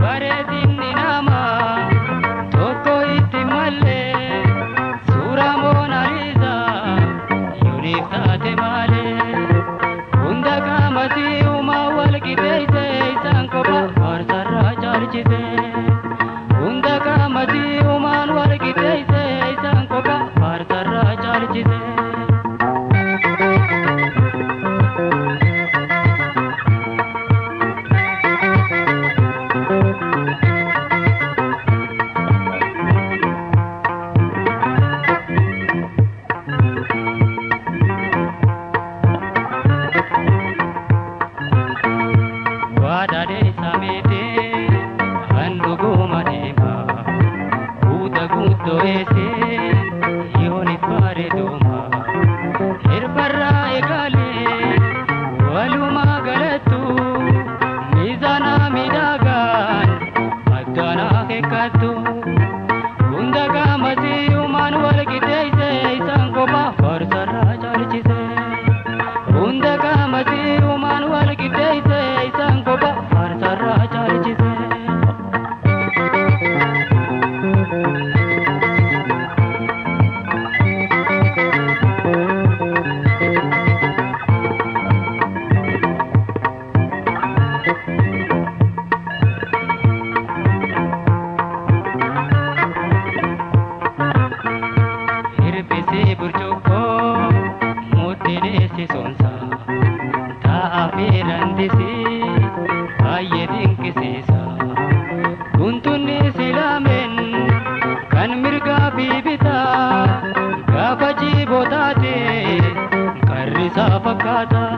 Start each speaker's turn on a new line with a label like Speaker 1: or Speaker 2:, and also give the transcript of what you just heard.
Speaker 1: Bareedinni namaa tokko itti malee suuraa Moonaaliisaa yooniif taate malee hunda qaamatti uumaa wal qixeessee isaan kophaa faarsarraa caalchise hunda qaamatti uumaan wal qixeessee isaan kophaa faarsarraa caalchise. Hunda qaamatti uumaan wal qixeessee isaan kophaa faarsarraa caalchise. Hunda qaamatti uumaan wal qixeessee isaan kophaa faarsarraa caalchise. Burcuqqoo mudhiin sonsa taa'aa fi randisi baay'ee dinqisiisa. Guntunni silaameen kan mirgaa fi bitaa gaafa jiiboo taate qarrisaa fakkaata.